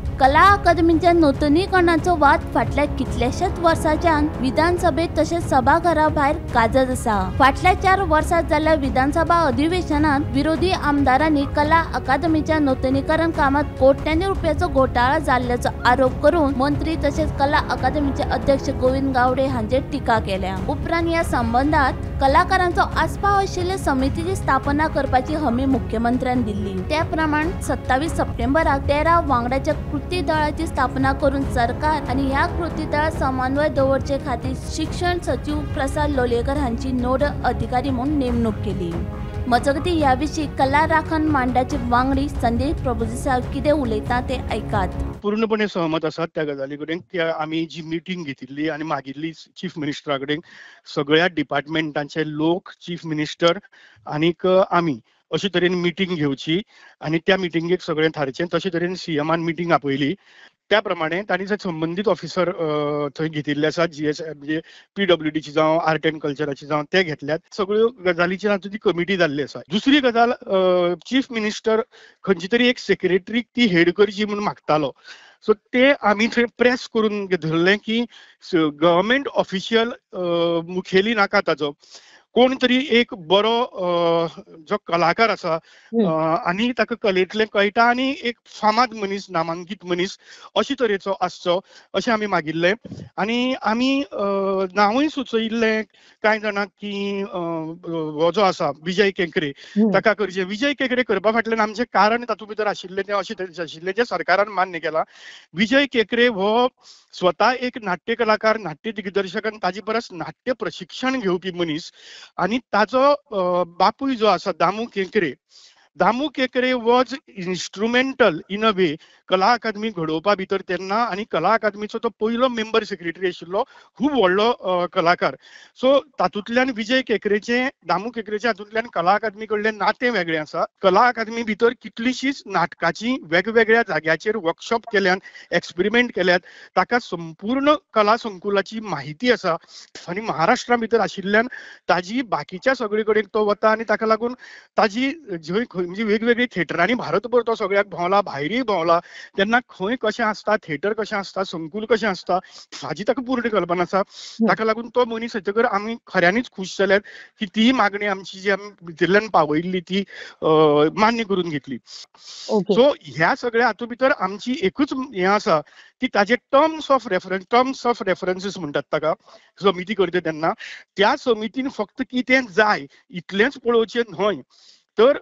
कला अकादमीच्या नूतनीकरणाचो वाद फाटल्या कितल्याशाच वर्सांच्यान विधानसभेत तशेंच सभाघरा भायर गाजत आसा. फाटल्या 4 वर्सां जाल्ल्या विधानसभा अधिवेशनात विरोधी आमदारांनी कला अकादमीच्या नूतनीकरण कामात कोट्यांनी रुपयाचो घोटाळा जाल्ल्याचो आरोप करून मंत्री तशेंच कला अकादमीचे अध्यक्ष गोविंद गावडे हांचेर टिका केल्या. उपरांत ह्या संबंधात कलाकारांचो आस्पाव आशिल्ले समितीची स्थापना करपाची हमी मुख्यमंत्र्यान दिल्ली. त्या प्रमाण 27 सप्टेंबराक 13 वांगड्याच्या कृती दळाची स्थापना करून सरकार आणि ह्या कृती दळात समन्वय दवरचे खातीर शिक्षण सचिव प्रसाद लोलयेकर हांची नोडल अधिकारी म्हणून नेमणूक केली. मजगती ह्या विशीं कला राखण मांडाचे वांगडी संदीप प्रभुदेसाय कितें उलयता ते आयकात. पूर्णपणे सहमत आसात त्या गजाली कडेन की आमी जी मिटींग घेतिल्ली आनी मागिल्ली चीफ मिनिस्टरा कडेन, सगळ्या डिपार्टमेंटांचे लोक, चीफ मिनिस्टर आनीक आमी अशे तरेन मिटींग घेवची आनी त्या मिटिंगेक सगळें थारचें. तशे तरेन सीएमान मिटींग आपयली. त्या प्रमाणे तांणी जे संबंदीत ऑफिसर थंय घेतिल्ले आसात, जीएस म्हणजे पीडब्ल्यूडीची जावं आर्ट एंड कल्चराची जावं, ते घेतल्यात. सगळ्यो गजालीचेर आतां ती कमिटी जाल्ली आसा. दुसरी गजाल, चीफ मिनिस्टर खंयची तरी एक सेक्रेटरीक ती हेड करची म्हूण मागतालो. सो ते आमी थंय प्रेस करून धरलें की गव्हर्मेंट ऑफिशियल मुखेली नाका ताजो, कोण तरी एक बरो जो कलाकार आसा आनी ताका कलेंतलें कळटा आनी एक फामाद मनीस, नामांकीत मनीस अशे तरेचो आसचो अशें आमी मागिल्लें. आनी आमी नांवूय सुचयिल्लें कांय जाणांक की हो जो आसा विजय केंकरे ताका करचें. विजय केंकरे करपा फाटल्यान आमचें कारण तातूंत भितर आशिल्लें तें अशें तरेचें आशिल्लें जें सरकारान मान्य केलां. विजय केंकरे हो स्वता एक नाट्य कलाकार, नाट्य दिग्दर्शक आनी ताजे परस नाट्य प्रशिक्षण घेवपी मनीस. आनी ताजो बापूय जो आसा Damu Kenkre, Damu Kenkre was instrumental in a way Kala Akademi घडोवपा भितर तेन्ना, आनी कला अकादमीचो तो पयलो मेंबर सेक्रेटरी आशिल्लो, खूब व्हडलो कलाकार. सो तातूंतल्यान विजय केंकरेचें, दामू केंकरेचें हातूंतल्यान कला अकादमी कडलें नातें वेगळें आसा. कला अकादमी भितर कितलीशीच नाटकाची वेगवेगळ्या जाग्याचेर वर्कशॉप केल्यान, एक्सपेरिमेंट केल्यात, ताका संपूर्ण कला संकुलाची माहिती आसा. आनी महाराष्ट्रा भितर आशिल्ल्यान ताजी बाकीच्या सगळे कडेन तो वता आनी ताका लागून ताजी जंय म्हणजे वेगवेगळी थिएटरांनी भारतभर तो सगळ्याक भोंवला, भायरूय भोंवला, तेन्ना खंय कशें आसता, थिएटर कशें आसता, संकुल कशें आसता हाजी ताका पूर्ण कल्पना आसा. ताका लागून तो मनीस येतकर आमी खऱ्यांनीच खूश जाल्यात की ती मागणी आमची जी आमी भितरल्यान पावयल्ली ती मान्य करून घेतली. सो ह्या सगळ्या हातूंत भितर आमची एकूच हें आसा की ताजे टर्म्स ऑफ रेफरन्सीस म्हणटात ताका, समिती करता तेन्ना त्या समितीन फक्त कितें जाय इतलेंच पळोवचें न्हय, तर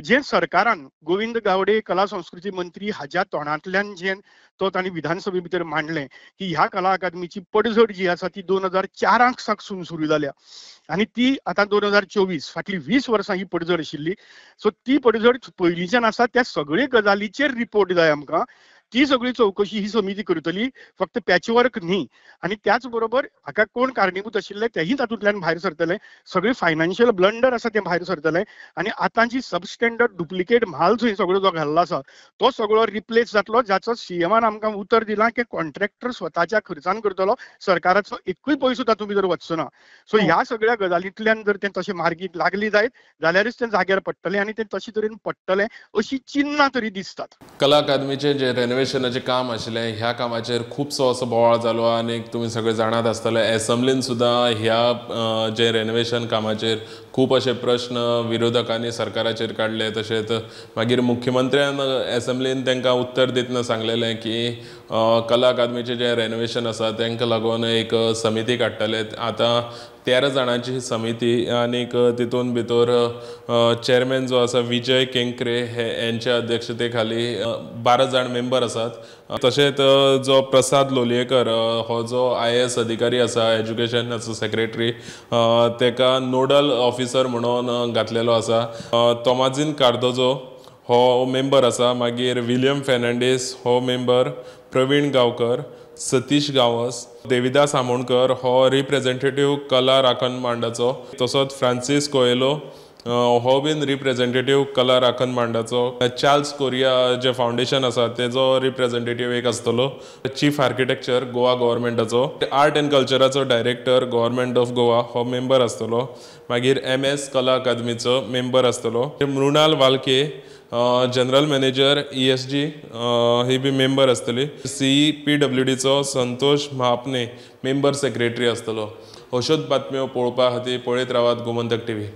जे सरकारान गोविंद गावडे कला संस्कृती मंत्री हाज्या तोंडांतल्यान जे तो तांणी विधानसभे भितर मांडलें की ह्या कला अकादमीची पडझड जी आसा ती 2004 साकसून सुरू जाल्या आनी ती आतां 2024, फाटलीं 20 वर्सां ही पडझड आशिल्ली. सो ती पडझड पयलींच्यान आसा. त्या सगळे गजालीचेर रिपोर्ट जाय आमकां. ती सगळी चवकशी ही समिती करतली, फक्त पॅचवर्क न्ही. आनी त्याच बरोबर हाका कोण कारणीभूत आशिल्ले तेही तातूंतल्यान भायर सरतले, सगळे फायनान्शियल ब्लंडर आसा ते भायर सरतले. आनी आतां जी सबस्टँडर्ड डुप्लिकेट म्हाल थंय सगळो जो घाल्लो आसा तो सगळो रिप्लेस जातलो, जाचो सीएमान आमकां उतर दिलां की कॉन्ट्रॅक्टर स्वताच्या खर्चान करतलो, सरकाराचो एकूय पयसो तातूंत भितर वचचो ना. सो ह्या सगळ्या गजालींतल्यान जर तें तशें मार्गीक लागली जायत जाल्यारच तें जाग्यार पडटलें आनी तें तशे तरेन पडटलें अशी चिन्नां तरी दिसतात. कला अकादमीचें जें रेनोवेशनाचें काम आशिल्लें ह्या कामाचेर खुबसो असो बोवाळ जालो आनी तुमी सगळे जाणात आसतले एसेंब्लीन सुद्दां ह्या जे रेनोवेशन कामाचेर खूब अशे प्रश्न विरोधकांनी सरकाराचेर काडले. तशेंच मागीर मुख्यमंत्र्यान एसेंब्लीन तांकां उत्तर दितना सांगलेलें की कला अकादमीचें जें रेनोवेशन आसा तांकां लागून एक समिती काडटले. आतां 13 जाणांची समिती आनीक तितून भितर चेअरमॅन जो आसा विजय केंकरे हे यांच्या अध्यक्षते खाली 12 जाण मेंबर आसात. तशेंच जो प्रसाद लोलयेकर हो जो IAS अधिकारी आसा, एज्युकेशनाचो सेक्रेटरी, तेका नोडल ऑफिसर म्हणून घातलेलो आसा. तोमाझीन कार्दोजो हो मेंबर आसा, मागीर विलियम फेर्नांडीस हो मेंबर, प्रवीण गांवकर, सतीश गांवस, देविदास आमोणकर हो रिप्रेझेंटेटिव्ह कला राखण मांडाचो, तसोच फ्रांसीस कोएलो हो बीन रिप्रेझेंटेटीव कला राखण मांडाचो. चार्ल्स कोरिया जे फावंडेशन आसा तेजो रिप्रेझेंटेटीव एक आसतलो. चीफ आर्किटेक्चर गोवा गव्हर्मेंटाचो, आर्ट एंड कल्चराचो डायरेक्टर गव्हर्मेंट ऑफ गोवा हो मेंबर आसतलो. मागीर MS कला अकादमीचो मेंबर आसतलो. Mrunal Walke general manager ESG ही बी मेंबर आसतली. CEPWDचो संतोष महापने मेंबर सेक्रेटरी आसतलो. अश्योच बातम्यो पळोवपा खातीर पळयत रावात गोमंतक टीव्ही.